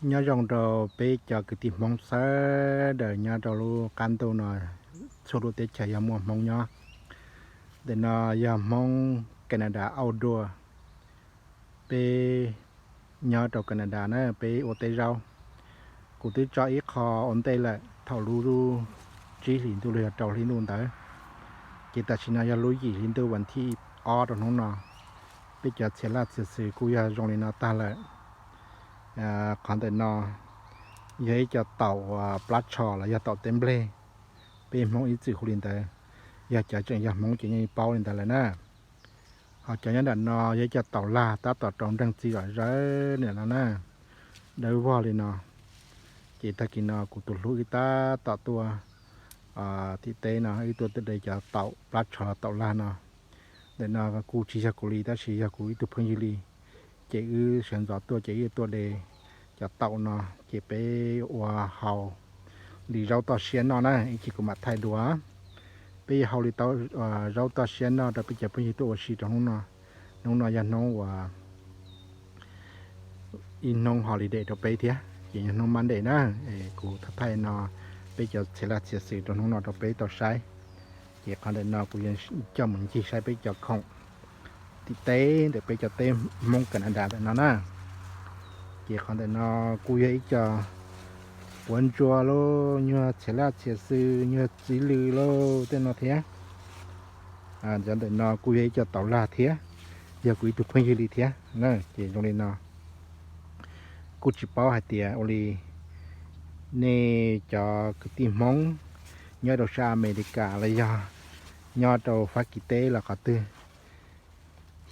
Nyob zoo rau peb cov kwv tij Hmoob sawv daws nyob rau lub qab ntuj no, txhua lub teb chaws yog muaj Hmoob nyob. Ntawm no yog Hmoob Canada Outdoor, peb nyob rau Canada na, peb ua teb zaub. Kuv twb tso ib qho ua ntej lawm thaum lub tsib hlis ntuj los yog rau hli ntuj ntawd, ces tam sim no yog lub yim hli ntuj vas thib ob rau hnub no. Peb cov txhia laj txhia xwm kuj yog zoo li no tag lawm. Qhov ntawm no yog ib co taum plab tsho los yog taum teb nplej, peb Hmoob ib txwm hu li ntawd. Yog cov tseem yog Hmoob ces yeej paub li ntawd lawm na. Ho cov nyob nram no yog ib co taum lag tab tom rau nreeg txiv zom zaws ntawm no na, dawb vog li no. Ces tag kis no kuv tus hlub wb tab tom tuaj tim teb no, wb tuaj de cov taum plab tsho taum lag no. Ntawm no kuj tsis yog kuv li tab sis yog kuv ib tug phooj ywg li, ces wb sawv ntxov tuaj ces wb tuaj de cov taum no, ces peb ua hau li zaub toj siab noj na, ib chim kuv mam thaij dua. Peb yuav hau li zaub toj siab noj rau peb cov phooj ywg tuaj ua si rau hnub no. Hnub no yog hnub uas ib hnub holiday rau peb thiab, ces yog hnub Monday na. Kuv thaij thaij no peb cov txhia laj txhia xwm rau hnub no rau peb tau saib. Ces qhov ntawm no kuv yuav coj mus ncig saib peb cov khoom tim teb ntawm peb cov teb Hmoob Canada ntawm no na. Ces qhov ntawm no kuj yog ib co quav ntsuab lauj, nyuag txhia laj txhia xwm, nyuag txiv lws lauj tej no thiab. Cov ntawm no kuj yog ib co taum lag thiab, yog kuv ib tug phooj ywg li thiab. Ces zoo li no, kuj tsis paub hais tias ua li nej cov kwv tij Hmoob nyob rau sab Amelikas los yog nyob rau Fab Kis teb los qhov twg,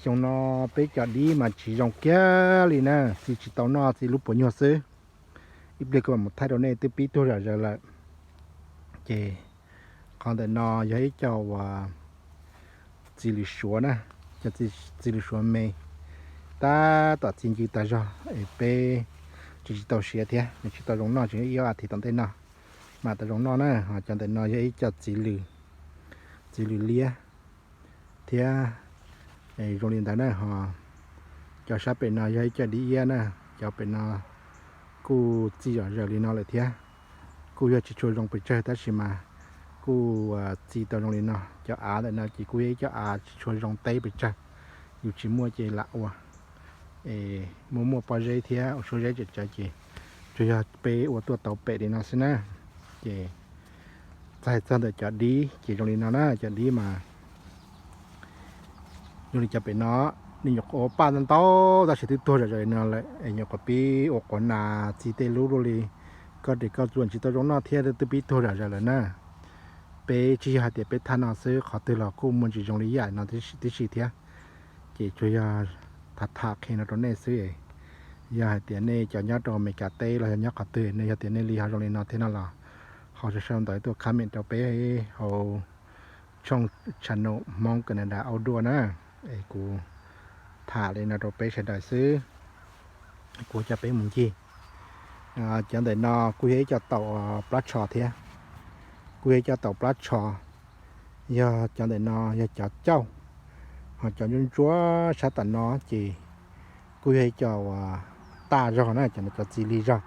xyoo no peb cov dib mas tsis zoo kiag li na, txi tsis tau noj, txi lub puas nyuag xwb. Ib pliag kuv mam mus thaij rau nej, twb pib tuag zom zaws lawm. Ces qhov ntawm no yog ib co uas txiv lws suav na, cov txiv lws suav me, tab tom txi ncw tag zog es peb tsis tsis tau siav thiab, nws tsis tau zoo noj, tseem ib ob as thiv tom ntej no mam tau zoo noj na. Ho cov ntawm no yog ib co txiv lws, txiv lws liab thiab, zoo li ntawd na. Ho cov sab pem no yog ib co dib iab na, cov pem no kuj txi zom zaws li no lawm thiab. Kuj yog tsis tshua zoo pes tsawg tab sis mas kuj txi tau zoo li no. Cov av ntawm no ces kuj yog ib co av tsis tshua zoo teb pes tsawg, yus tsis muaj ces lam ua, es muaj muaj pob zeb thiab ua suab zeb tseem tsawv ces tsuas yog peb ua tuaj tau pem li no xwb na. Ces txog hais txog ntawm cov dib ces zoo li no na, cov dib mas zoo li cov pem no, nws nyuam qhuav ua paj ntau ntau tab sis twb tuag zom zaws li no lawm es nyuam qhuav pib ua quav nas txi tej lub luaj li, koj ris koj txuas tsis tau zoo noj thiab, twb pib tuag zom zaws lawm na. Peb tsis yog hais tias peb thaj no xwb, qhov twg los kuj muaj ntsis zoo li yam no tib si thiab. Ces tsuas yog tham tham qhia no rau nej xwb. Yog hais tias nej cov nyob rau Amelikas teb los yog nyob qhov twg, nej yog tias nej li ho zoo li no thiab no los ho sau sau ntawv tuaj comment rau peb hauv tshooj channel Hmoob Canada Outdoor na. Es kuv tham li no rau peb sawv daws xwb, kuv coj peb mus ncig. Cov ntawm no kuj yog ib co taum plab tsho thiab, kuj yog ib co taum plab tsho. Yog cov ntawm no yog cov cauj, ho cov ntsuab ntsuab sab tom no ces kuj yog ib co uas taj zog na, cov no cov txi lig zog,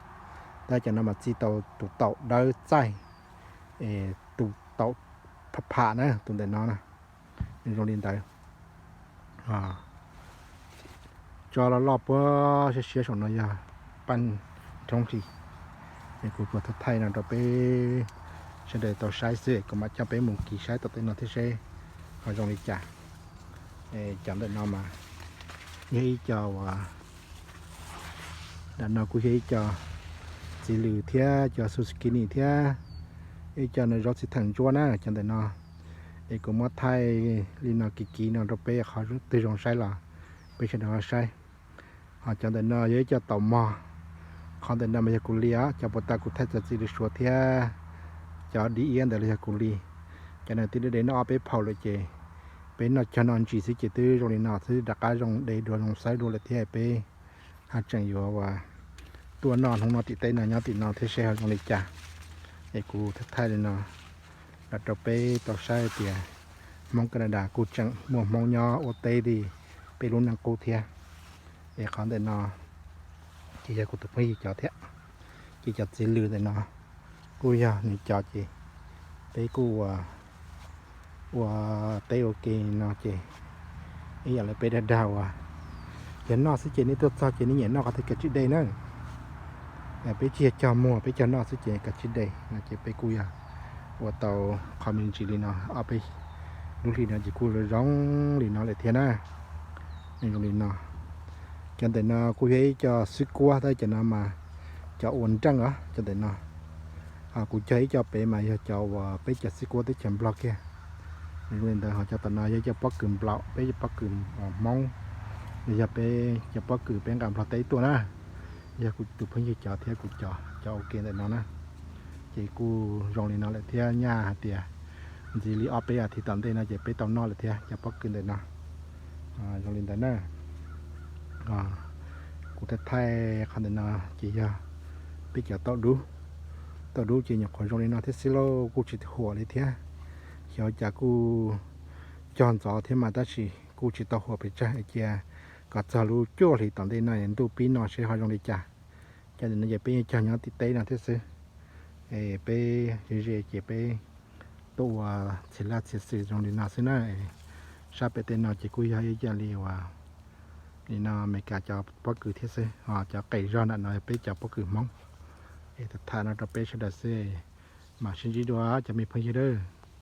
tab cov no mas txi tau tus taum dawb txaij, tus taum pham pham na, tus ntawm no na, zoo li ntawd. Tso loj loj puag siab siab saum no yog paj nrhoob hli. Es kuv tsuas thaij thaij no rau peb sawv daws tau saib xwb, kuv mam coj peb mus kis saib tom tej no thiab seb ho zoo li cas. Cov ntawm no mas yog ib co uas, ntawm no kuj yog ib co txiv lws thiab cov zucchini thiab ib co no zaub txiv theem ntsuab na, cov ntawm no. Es kuv muab thaij li no kiv kiv no rau peb, qhov twg zoo saib los peb sawv daws ho saib. Ho cov ntawm no yog ib co taum mog, qhov ntawm no mas yog kuv li os, cov puag ta kuv thaij cov txiv lws suav thiab cov dib iab ntawd los yog kuv li. Cov no twb de noj ob peb phaum lawm ces peb noj cog noj ntsis xwb ces twb zoo li no xwb, rov qab zoo de dua zoo xawb dua lawm thiab, peb ho tseem yuav ua tuaj noj hnub no tim teb no nyob tim no thiab seb ho zoo li cas. Es kuv thaij thaij li no los rau peb tau saib tias Hmoob Canada kuj tseem muaj Hmoob nyob ua teb li peb lub neej qub thiab. Es qhov ntawm no ces yog kuv tus phooj ywg cov thiab. Ces cov txiv lws ntawm no kuj yog nws cov ces peb kuj ua, ua teb ua ke no ces ib yam li peb dag dag uas yog noj xwb ces nej tuaj txog ces nej nyiam noj qhov twg kav tsij de na. Peb tsis yog cog muag, peb cog noj xwb ces kav tsij de no ces peb kuj yog ua tau qhov me ntsis li no ob peb lub hlis no ces kuj zoo li no lawm thiab na. Zoo li no, cov ntawm no kuj yog ib co xwb kuab tab cov no mas cov ua nreej os cov ntawm no. Ho kuv cog ib co pem mas yog cov uas peb cov xwb kuab teb chaws Nplog kiag. Zoo li ntawd ho cov tom no yog cov pob kws Nplog, peb cov pob kws Hmoob, los yog peb cov pob kws peb nqa Nplog teb tuaj na. Yog kuv tus phooj ywg cov thiab kuv cov, cov ua ke ntawm no na. Ces kuj zoo li no lawm thiab nyaj hais tias ntxiv li ob peb as thiv tom ntej no ces peb tau noj lawm thiab cov pob kws ntawm no. Zoo li ntawd na. Kuv thaij thaij qhov ntawm no ces yog peb cov tauj dub. Tauj dub ces nyuam qhuav zoo li no thiab xwb lauj, kuj tsis huam li thiab. Xyov cas kuj cog ntxov thiab mas tab sis kuj tsis tau huam pes tsawg, cia kom txog lub cuaj hlis tom ntej no ntuj pib no seb ho zoo li cas. Cov ntawm no ces peb yeej cog nyob tim teb no thiab xwb. Peb ze ze ces peb tuaj ua txhia laj txhia xwm zoo li no xwb na. Sab pem tej no ces kuj yog ib yam li uas li no Amelikas cov pob kws thiab xwb, ho cov qes zog nram no yog peb cov pob kws Hmoob. Es tham no rau peb sawv daws xwb, mam sib ntsib dua cov me phooj ywg a.